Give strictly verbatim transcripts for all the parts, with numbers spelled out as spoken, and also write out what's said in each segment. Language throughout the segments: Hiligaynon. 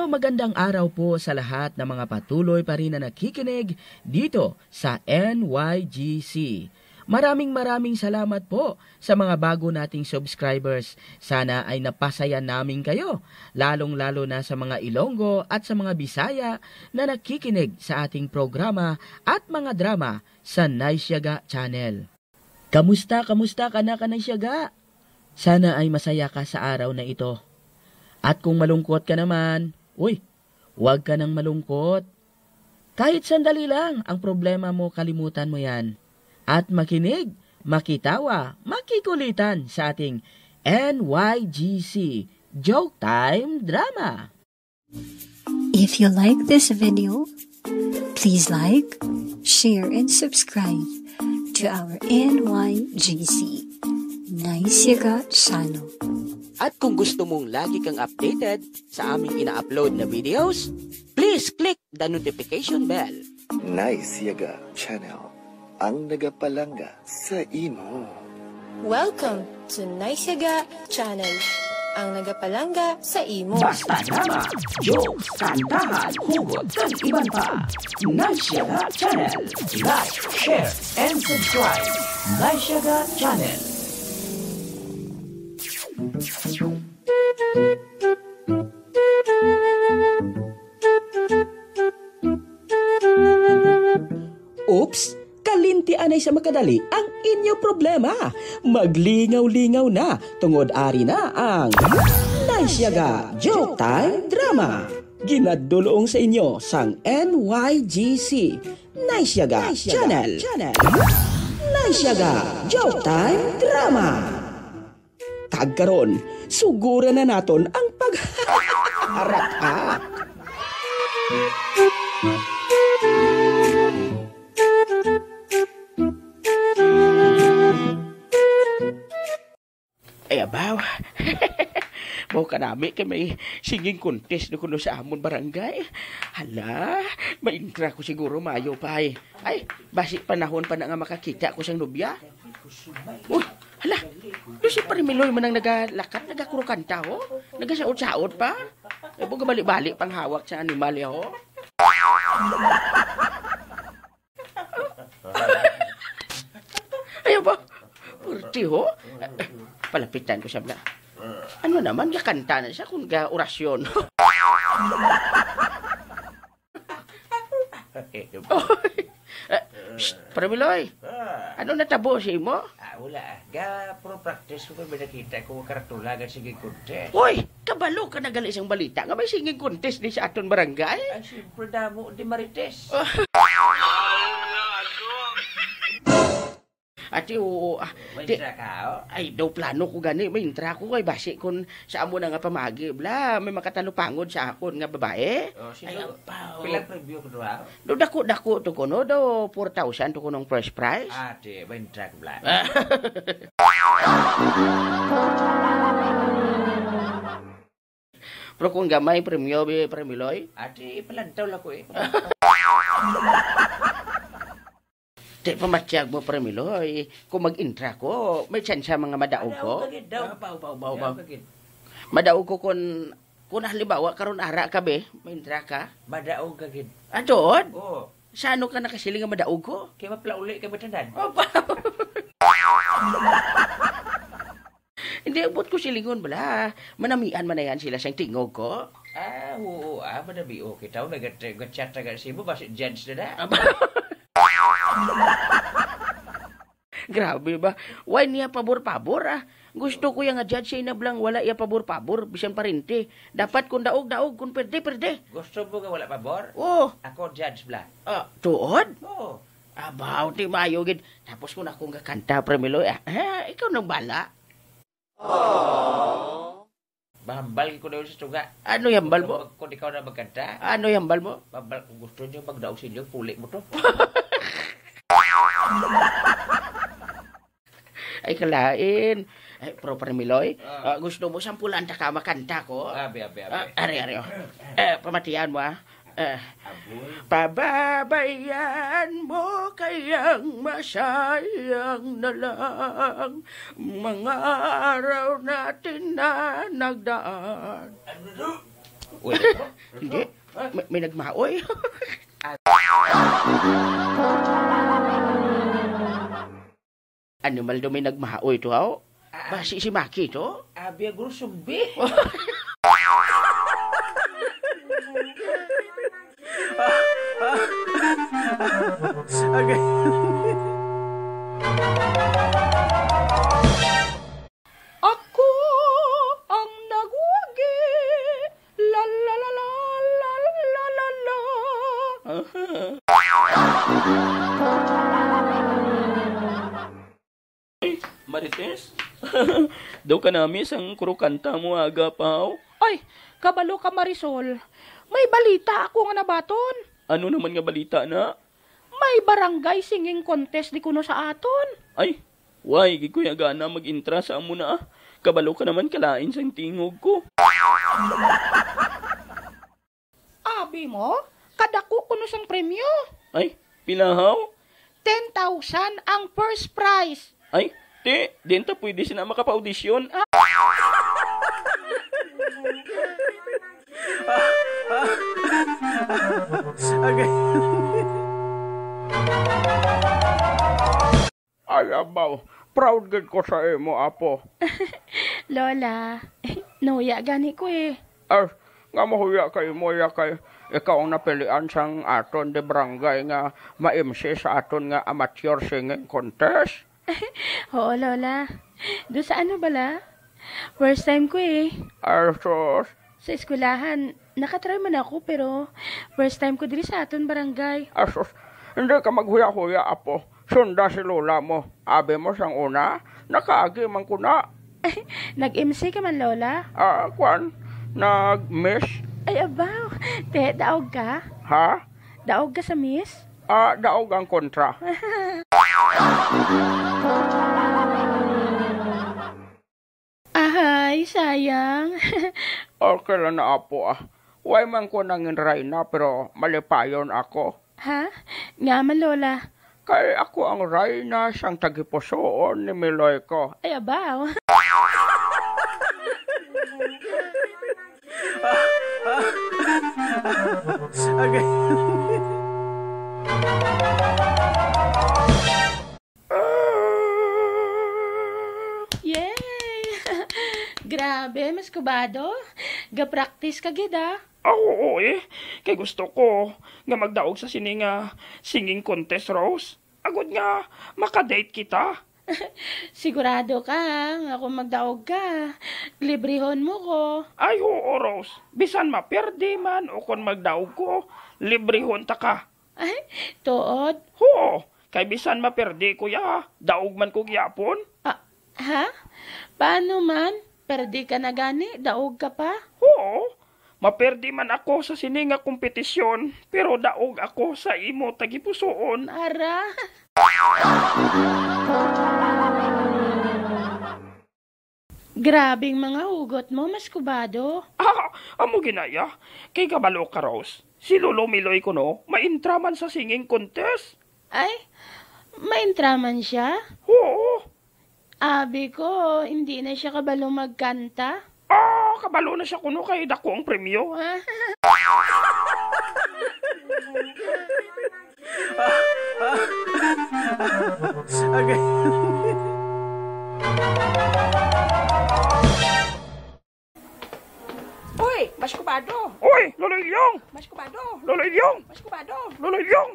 Magandang araw po sa lahat ng mga patuloy pa rin na nakikinig dito sa N Y G C. Maraming maraming salamat po sa mga bago nating subscribers. Sana ay napasaya namin kayo, lalong-lalo na sa mga Ilonggo at sa mga Bisaya na nakikinig sa ating programa at mga drama sa Nice Yaga Channel. Kamusta, kamusta ka na, Kanay Siyaga? Sana ay masaya ka sa araw na ito. At kung malungkot ka naman, uy, huwag ka nang malungkot. Kahit sandali lang ang problema mo, kalimutan mo yan. At makinig, makitawa, makikulitan sa ating N Y G C Joke Time Drama. If you like this video, please like, share, and subscribe to our N Y G C Nice Yaga channel. At kung gusto mong lagi kang updated sa aming ina-upload na videos, please click the notification bell. Nice Yaga Channel, ang nagapalangga sa imo. Welcome to Nice Yaga Channel, ang nagapalangga sa imo. Basta drama, jokes, kantahan, hugot, kag iban pa. Nice Yaga Channel. Like, share, and subscribe. Nice Yaga Channel. Oops! Kalinti anay sa makadali ang inyo problema. Maglingaw-lingaw na, tungod ari na ang Nice Yaga Joke Time Drama. Ginadulong sa inyo sang N Y G C Nice Yaga Channel. Nice Yaga Joke Time Drama. Kag karon, suguran na naton ang pagharak-harak. Ay, abaw. Mao kanami kay may singing contest na kuno sa amon barangay. Hala, maintra ko siguro maayo pa, eh. Ay, basi panahon pa na nga makakita ko sang nobya. Uy, hala, do si Pare Miloy man ang nagalakat, nagakurukanta, ho? Nagasaot-saot pa? Ay, buga bali-bali pang hawak sa animal, eh, ho? Ayaw ba? Purti, ho? Palapitan ko siya, bla. Ano naman, gakanta na siya kung ga orasyon. Eh, psst, Pare Miloy, Ah, ano natabo sa imo? Ah, wala. Ga, pro practice ko kay may nakita ko karatulagan sa singing contest. Hoy, kabalo ka na gali sang balita nga may singing contest di sa aton barangay? Ay, siyempre, damo di Marites. Ati, oo, ah, May di, isa ka, oh. Ay, daw plano ko gani, may intra ko kay basi kun sa amo na nga pamagi, bla, may makatalupangod sa akon nga babae. Oh, sino? Ay, ampaw. Pilang premyo ko, duha? Do dako-dako to kuno, do four thousand to kunong first prize. Ah, di, may intra ko, bla. Pero kung gamay premyo, bi, Pare Miloy? Ati, palantaw lang ko eh. Di pa matyag mo, Pare Miloy. Kung mag-intra ko, may tsansa mga madaog ko. Madaog ka gid daw. Upaw, upaw, upaw, upaw. Madaog ka gid. Madaog ko kung, kung halimbawa, karon ara ka, be, may intra ka. Madaog ka gid. Ah, tuod? Oo. Sa ano ka nakasiling nga madaog ko? Kay maplauli ka ba tanan? Upaw. Hindi, ambot ko silingon bala. Manamian man na yan sila sang tingog ko. Ah, oo, ah, manamian kita. May gat-, gat-, chat na sa imo, basi judge na na. Aba. Grabe ba? Why niya pabor-pabor, ah? Gusto ko yang nga judge siya na blang wala iya pabor-pabor, bisan parente. Dapat kung daog-daog, kung perde, perde. Gusto mo nga wala pabor? Oo. Ako judge bla. Ah, tuod? Oo. Abaw, ti maayo gid. Tapos kung ako nga kanta, Pare Miloy, ah, ah, ikaw nang bala. Mahambal gid ko daw sa suga. Ano yung hambal mo? Kung, kung ikaw na magkanta. Ano yung hambal mo? Mahambal, kung gusto niyo magdaog sa inyo, puli mo to. Ay, kalain. Ay, pero Pare Miloy, ah, gusto mo sampulan ta ka makanta ko? Abi, abi, abi. Ah, ari, ari, oh. Eh, pamatian mo, ah. Eh, pababayaan mo kayang masayang na lang mga araw natin na nagdaan. Ano to? Uy, Hindi. May, may nagmaoy. Animal daw may nagmaoy to, haw? Basi si Maki to? Abi, agro sumbi. Agay. Ako ang nagwagi. La, la, la, la, la, la, la, la. Ay, Marites, daw kanami sang kurukanta mo aga pa, haw? Ay, kabalo ka, Marisol. May balita ako nga nabaton. Ano naman nga balita na? May barangay singing contest di kuno sa aton. Ay, why, gid ko ya gana mag-intra sa amo na, ah. Kabalo ka naman kalain sang tingog ko. Abi mo, kadako kuno sang premyo. Ay, pila, haw? Ten thousand ang first prize. Ay, ti, diin ta pwede sina makapa-audition? Ah. Agay. Ay, abaw, proud gid ko sa imo, apo. Lola, nahuya gani ko eh. Ay, nga mahuya kay mo, ya kay ikaw ang napilian sang aton di barangay nga ma-M C sa aton nga amateur singing contest. Oo, Lola. Do sa ano bala? First time ko eh. Ay, sus. Sa eskwelahan, nakatry man ako, pero first time ko diri sa aton barangay. Ah, sus. Hindi ka maghuya-huya, apo. Sunda si lola mo. Abi mo sang una, nakaagi man ko na. Nag-M C ka man, Lola? Ah, kwan, nag-miss. Ay, abaw. Te, daog ka? Ha? Daog ka sa miss? Ah, daog ang kontra. Ahay, sayang. Okay lang na, apo, ah. Way man ko nangin rayna, pero malipayon ako. Ha? Nga man, Lola? Kay ako ang rayna sang tagipusoon ni Miloy ko. Ay, abaw. Agay. Yay! Grabe, Mas Kubado. Ga-practice ka gid, ah. Ah, oo, eh. Kay gusto ko nga magdaog sa sini nga singing contest, Rose. Agod nga maka-date kita. Sigurado ka nga kung magdaog ka, librehon mo ko? Ay, oo, Rose. Bisan maperde man o kon magdaog ko, librehon ta ka. Ay, tuod? Oo, kay bisan maperde ko ya, daog man ko gyapon. Ah, ha? Paano man? Perde ka na gani, daog ka pa? Oo, maperde man ako sa sini nga kompetisyon, pero daog ako sa imo tagipusoon. Ara. Grabing mga hugot mo, Mas Kubado. Ah, amo ginaya. Kay kabalo ka, Rose. Si Lolo Miloy kuno, maintra man sa singing contest. Ay, maintra man siya? Oo. Abi ko, hindi na siya kabalo magkanta. Ah, kabalo na siya kuno kay dako ang premyo. Ah. Agay. Uy, Mas Kubado! Uy, Lolo Ilyong! Mas Kubado! Lolo Ilyong! Mas Kubado! Lolo Ilyong!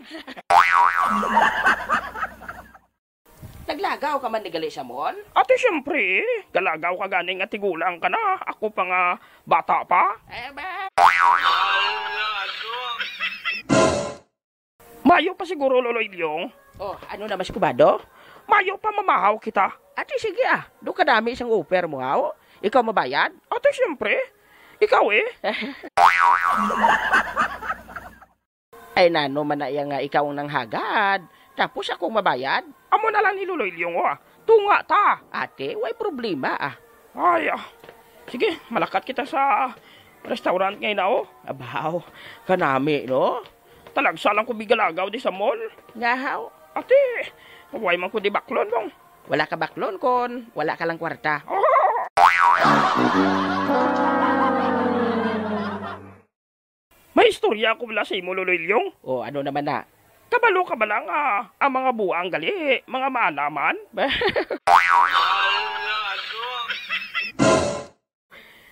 Naglagaw ka man ni gali sa mall? Ate, siyempre, eh. Galagaw ka gani nga tigulang ka na. Ako pa nga bata pa. Eh, ba? Mayo pa siguro, Lolo Ilyong. Oh, ano na, Mas Kubado? Mayo pa mamahaw kita. Ate, sige ah. Do kadami sang offer mo, haw? Ikaw mabayad? Ate, siyempre. Ikaw eh. Ay, nano man na iya nga ikaw ang nanghagad, tapos ako ang mabayad? Amo na lang ni Lolo Ilyong, oh, ah. Tunga ta. Ate, way problema, ah. Ay, ah. Sige, malakat kita sa restaurant ngay na, oh. Abaw, kanami, no? Talagsa lang ko bigalagaw di sa mall. Nga, haw? Ate, way man ko di baklon, bong. Wala ka baklon kon wala ka lang kwarta. Oh! Istorya ko bala sa imo, Lolo Ilyong. O, ano naman na? Kabalo ka bala nga ang mga buang gali, mga maalaman?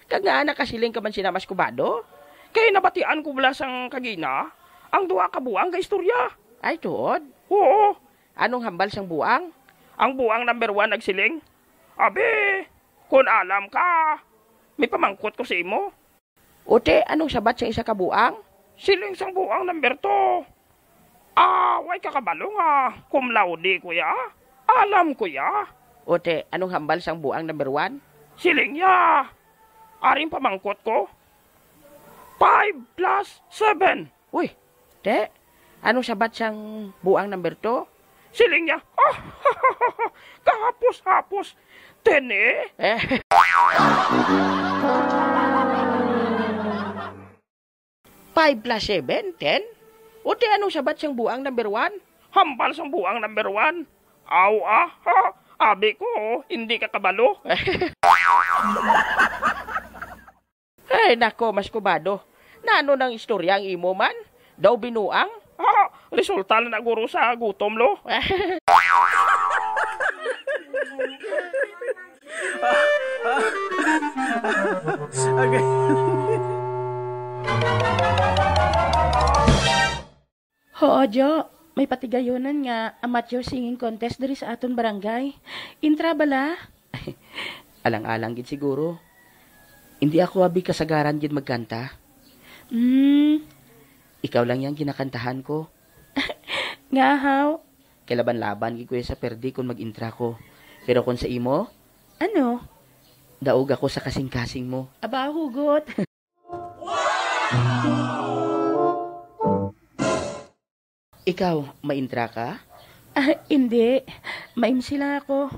Kag nga nakasiling ka man sina, Mas Kubado? Kay nabatian ko bala sang kagina ang duha ka buang nga istorya. Ay, tuod? Oo. Anong hambal sang buang? Ang buang number one nagsiling, "Abi, kun alam ka, may pamangkot ko sa imo." Uti, anong sabat sang isa ka buang? Siling sang buang number two, "Ah, way ka kabalo nga cum laude ko ya? Alam ko ya." Uti, anong hambal sang buang number one? Siling ya, "Aring pamangkot ko, five plus seven." Uy, te, anong sabat sang buang number two? Siling niya, "Ah, kahapos-hapos, ten eh." Eh. Five plus seven, ten? O, te, anong sabat sang buang number one? Hambal sang buang number one. Aw, ah, ha, abi ko, hindi ka kabalo. Ay, nako, Mas Kubado. Nano nang istorya ang imo man? Daw binuang? Ha, resulta na na guro sa gutom, lo. Agay. Hoo, Jo. May patigayunan nga amateur singing contest diri sa aton barangay. Intra bala? Alang-alang gid siguro. Hindi ako abi kasagaran gid magkanta. Hmm. Ikaw lang yang ginakantahan ko. Nga, haw? Kay laban-laban gid ko sa perdi kung mag-intra ko. Pero kung sa imo, ano? Daog ako sa kasing-kasing mo. Aba, hugot. Ikaw, maintra ka? Ah, hindi. Ma-M C lang ako.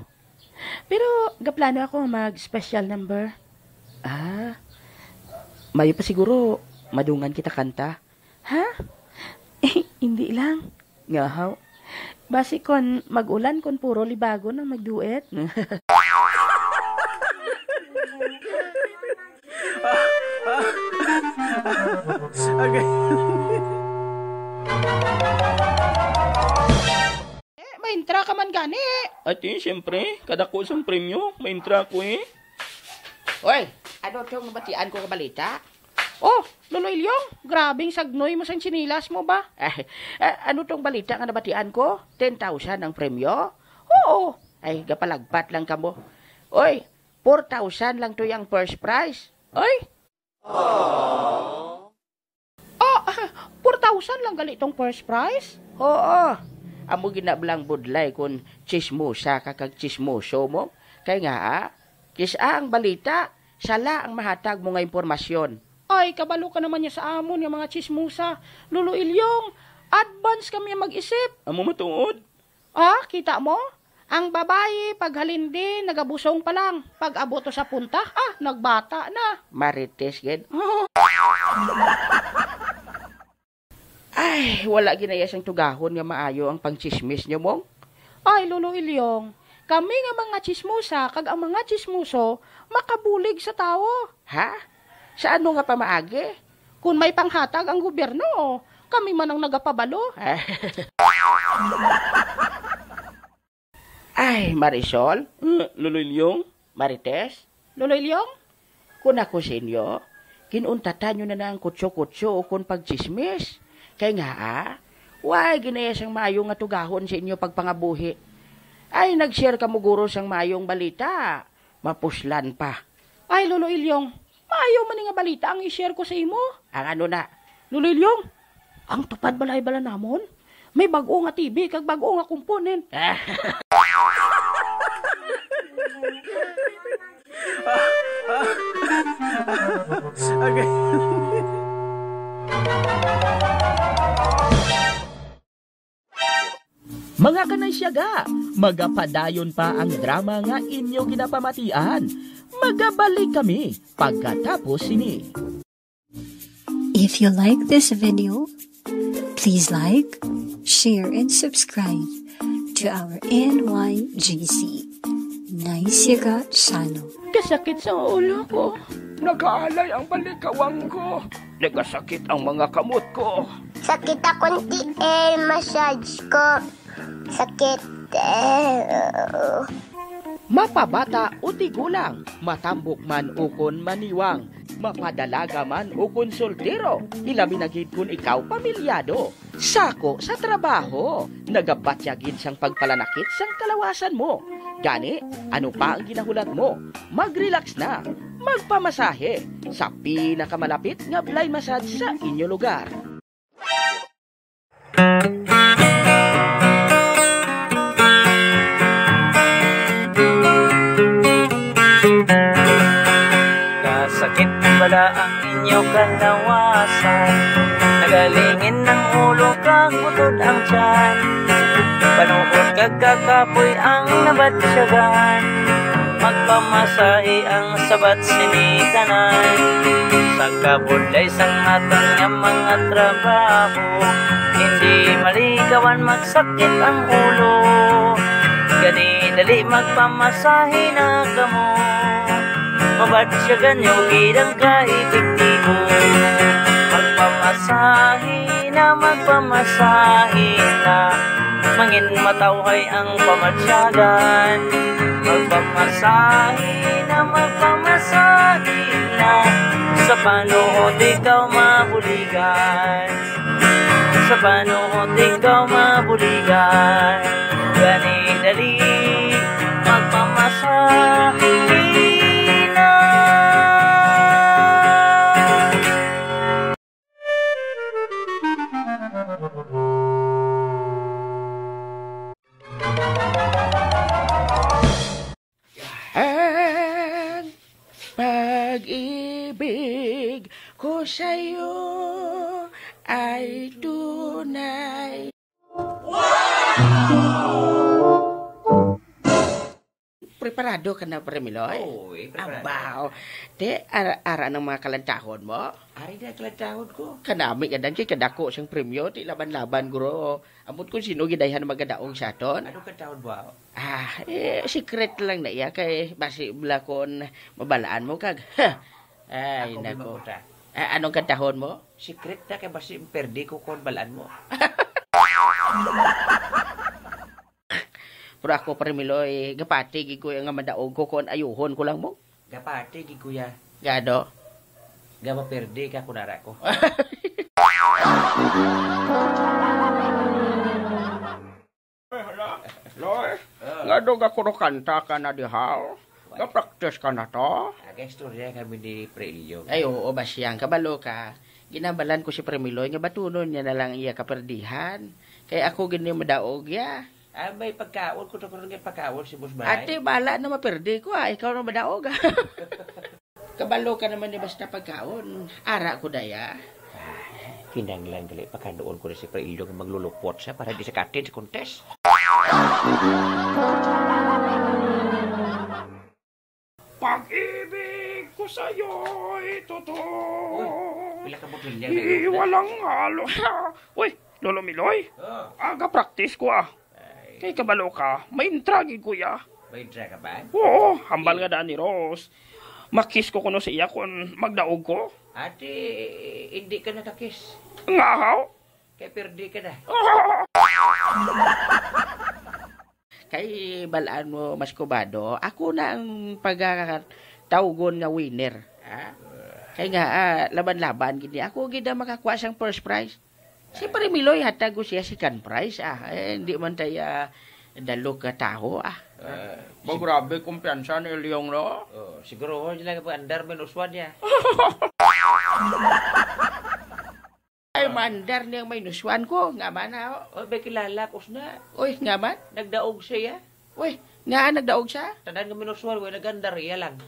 Pero gaplano ako mag-special number. Ah, mayo pa siguro madungan kita kanta. Ha? Hindi lang. Nga, haw? Basi kon mag-ulan kon puro libagon ang magduet. Agay. Eh, maintra ka man gani. Ati, siyempre, kadako sang premyo, maintra ko eh. Oy, ano tong batian ko nga balita? Oh, Lolo Ilyong, grabing sagnoy mo sang tsinelas mo ba? Eh, eh, ano tong balita nga nabatian ko? Ten thousand ang premyo? Oo. Ay, gapalagpat lang kamo. Oy, four thousand lang to yang first prize. Oy. Ah, four thousand lang gali tong first prize? Oo. Amo gina bala ang budlay kon tsismosa ka kag tsismoso mo. Kay nga, ah, kis-a ang balita, sala ang mahatag mo nga impormasyon. Ay, kabalo ka naman niya sa amon nga mga tsismosa. Lolo Ilyong, advance kami mag-isip. Amo matuod? Ah, kita mo? Ang babayi, paghalindi, nagabusong pa lang. Pag-abot to sa punta, ah, nagbata na. Marites gid. Ay, wala ginaya sang tugahon nga maayo ang pangtsismis nyo, Mong. Ay, Lolo Ilyong, kami nga mga tsismosa kag ang mga tsismoso makabulig sa tawo. Ha? Sa ano nga pamaagi? Kon may panghatag ang gobyerno, kami man ang nagapabalo. Ay, Marisol? Eh, Lolo Ilyong? Marites? Lolo Ilyong? Kun ako sa inyo, kinuntatan nyo na na ang kutso-kutso ukon pagtsismis. Kay nga, ah, way ginaya sang maayo nga tugahon sa inyo pagpangabuhi. Ay, nag-share kamo guro sang maayong balita. Mapuslan pa. Ay, Lolo Ilyong, maayo man ni nga balita ang i-share ko sa imo. Ang ano na? Lolo Ilyong, ang Tupad Balay bala namon, may bag-o nga T V kag bag-o nga component. Agay. Mga kanay siyaga, magapadayon pa ang drama nga inyo ginapamatian. Magabalik kami pagkatapos sini. If you like this video, please like, share, and subscribe to our N Y G C, Nice Yaga Channel. Kasakit sa ulo ko. Nagaalay ang balikawang ko. Nagasakit ang mga kamot ko. Sakit akong tiil, massage ko. Sakit. Eh, Mapabata o tigulang, matambok man ukon maniwang, mapadalaga man ukon soltero, ilabi na gid kon ikaw pamilyado. Sako sa trabaho, nagabatya gid sang pagpalanakit sang kalawasan mo. Gani, ano pa ang ginahulat mo? Mag-relax na. Magpamasahe sa pinakamalapit nga Blay Massage sa inyo lugar. Kasakit bala ang inyo kalawasan, nagalingin ang ulo kag butod ang tiyan, panuhot kag kakapoy ang nabatyagan. Magpamasahe ang sabat sini tanan. Sa kabudlay sang aton nga mga trabaho, hindi malikawan magsakit ang ulo. Gani, dali magpamasahe na kamo. Mabatyagan nyo gid ang kaepektibo. Magpamasahe na, magpamasahe na. Mangin matawhay ang pamatyagan. Magpamasahe na, magpamasahe na. Sa panuhot ikaw mabuligan. Sa panuhot ikaw mabuligan. Gani dali, magpamasahe na. Ang pag-ibig ko sa'yo ay tunay. Preparado ka na, Pre Miloy? Oo, eh, preparado. Abaw. Te, ara, ara ang mga kalantahon mo? Ari na ang kalantahon ko. Kanami ka dan kay kadako sang premyo, ti laban-laban, guro. Ambot kung sino gidayhan magadaog sa aton. Ano kantahon mo, aw? Ah, eh, secret lang na iya kay basi bala kon mabalaan mo kag, ha. Ay, ako nako. May makuta. Ah, anong kantahon mo? Secret na kay basi perdi ko kon balaan mo. Pero ako, Pre Miloy, gapati gid ko nga madaog ko kon ayuhon ko lang mo. Gapati gid, kuya. Gado? Gapaperde ka, kunara ko. Hala, Loy, ah, nga do gakurukanta ka na diha? Ga-practice ka na to? Aga istorya kami ni Pre Ilyo. Ay, oo, Basyang, kabalo ka. Ginabalan ko si Pre Miloy nga batunon niya na lang iya kaperdihan. Kay ako gid ni madaog ya. Ah, may pagkaon ko to karon nga pagkaon si Boss Balay. Ate, bala na maperdi ko, ah. Ikaw na madaog, ah. Kabalo ka naman ni basta pagkaon. Ara ko daya. Ah, kinahanglan gali pakaduol ko na si Pre Ilyo nga maglulupot siya para di sa katin sa contest. Pag-ibig ko sa'yo'y totoo. Uy, pila ka botelya na yun? Walang halo. Uy, Lolo Miloy, oh, aga practice ko, ah. Ay. Kay kabalo ka, may intra gid, kuya. May intra ka ba? Oo, hambal nga daan ni Rose. Makis ko kuno sa iya kung magdaog ko. Ate, hindi ka nakakis. Nga, haw? Kay perdi ka na. Kay balaan mo, Mas Kubado, ako na ang pagatawgon nga winner. Ah? Kay nga, ah, laban-laban gid ni. Ako gid ang makakuha sang first prize. Si Pare Miloy, hatag ko siya second prize, ah. Eh, hindi man tayo, ah, dalok ka tawo, ah. Ah, ba, sig- grabe kumpiyansa ni Leong, no? Oh, siguro, oh, yun lang ang andar, minus one niya. Ay, maandar niyang minus one ko. Nga man, ha? Oh, may kilala ko na. Uy, nga man? Nagdaog siya. Uy, nga nagdaog siya? Tanan nga minus one, way nag-andar, iya lang.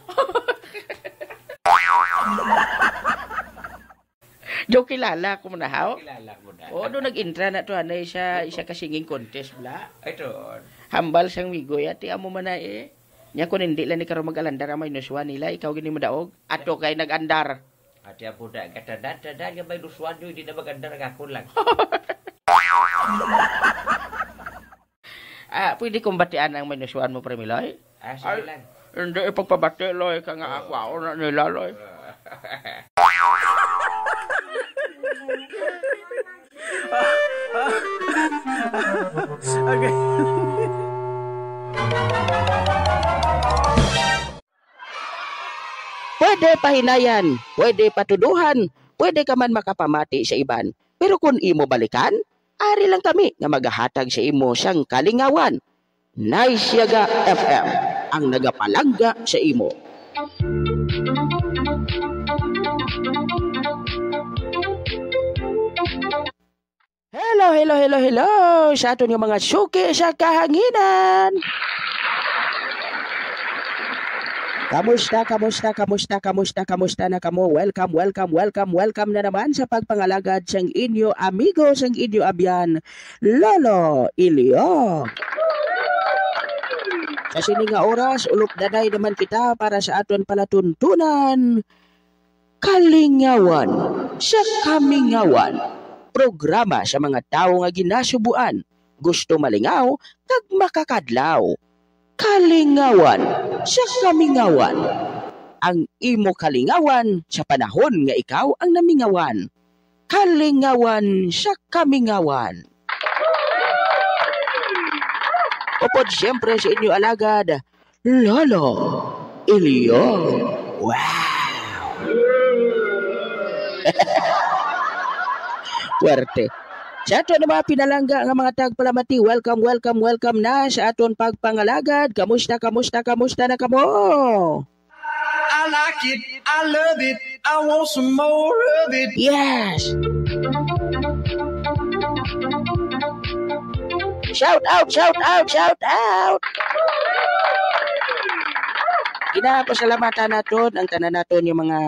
Do kilala ko mo na, haw? Kilala ko na. Oo, do nag-intra na to, anay siya, isa ka singing contest, bla. Ito. Hambal sang migoy, ati amo man na eh. Nya kung hindi lang ni karon mag-alandar ang minus one nila, ikaw gini madaog. Ato kay nag-andar. Ati ang puda, katanan-tanan nga may luswan nyo, hindi na maganda ang akon lang. Ah, pwede kong batian ang minus one mo, Pre Miloy? Ah, sige lang. Hindi ipagpabati, Loy, ka nga akwaon na nila, Loy. Ah, Okay. Pwede pahinayan, pwede patuduhan, pwede ka man makapamati sa iban. Pero kung imo balikan, ari lang kami nga magahatag sa imo sang kalingawan. Naisyaga F M, ang nagapalangga sa imo. Hello, hello, hello, hello sa aton nga mga suki sa kahanginan. Kamusta, kamusta, kamusta, kamusta, kamusta na kamo? Welcome, welcome, welcome, welcome na naman sa pagpangalagad sang inyo amigo, sang inyo abyan, Lolo Ilio. Sa sini nga oras, ulop danay naman kita para sa aton palatuntunan, Kalingawan sa Kamingawan, programa sa mga tawo nga ginasubuan, gusto malingaw, kag makakadlaw. Kalingawan sa Kamingawan, ang imo kalingawan sa panahon nga ikaw ang namingawan. Kalingawan sa Kamingawan. Upod siyempre sa inyo alagad, Lolo Ilio. Wow! Puwerte. Sa aton nga mga pinalangga nga mga tagpalamati, welcome, welcome, welcome na sa aton pagpangalagad. Kamusta, kamusta, kamusta na kamo? I like it. I love it. I want some more of it. Yes. Shout out, shout out, shout out. Ginapasalamatan naton ang tanan naton nga mga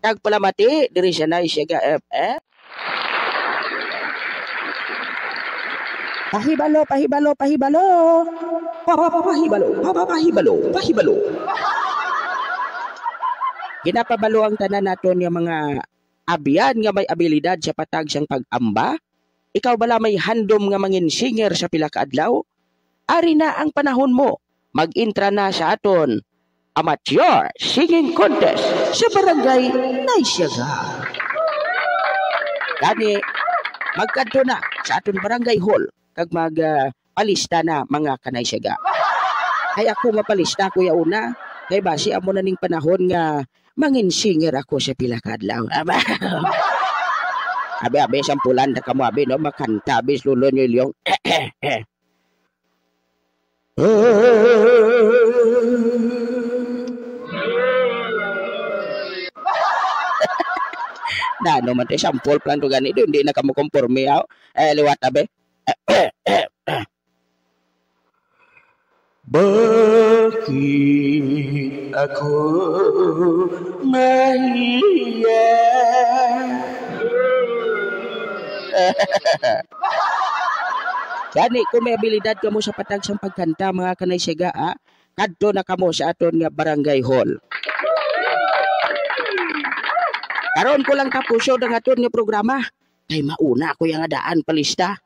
tagpalamati diri sa Naisyaga F M. Pahibalo, pahibalo, pahibalo. Pa-, pa-, pa-, pahibalo, pa-, pa-, pahibalo, pahibalo. Ginapabalo ang tanan naton nga mga abyan nga may abilidad sa patag sang pag-amba. Ikaw bala may handom nga mangin singer sa pila ka adlaw? Ari na ang panahon mo. Mag-intra na sa aton amateur singing contest sa Barangay Naisyaga. Gani, magkadto na sa aton barangay hall kag mag, ah, palista na, mga kanaysiyaga. Kay ako mapalista ko yauna, kay basi amo na ning panahon nga mangin singer ako sa pila ka adlaw. Aba. Abi, abi, sampulan ta kamo, abi, no? Makanta, abi, si Lolo Ilyong. Na, ano man, te, sample plan ko gani, di, di na kamo komporme, aw. Eh, liwat, abi. Bakit ako mahiya? Gani, kung may abilidad kamo sa patag sang pagkanta, mga kanaysiyaga, ah, kadto na kamo sa aton nga barangay hall. Karon ko lang tapuson ang aton nga programa. Kay mauna ako yang daan palista.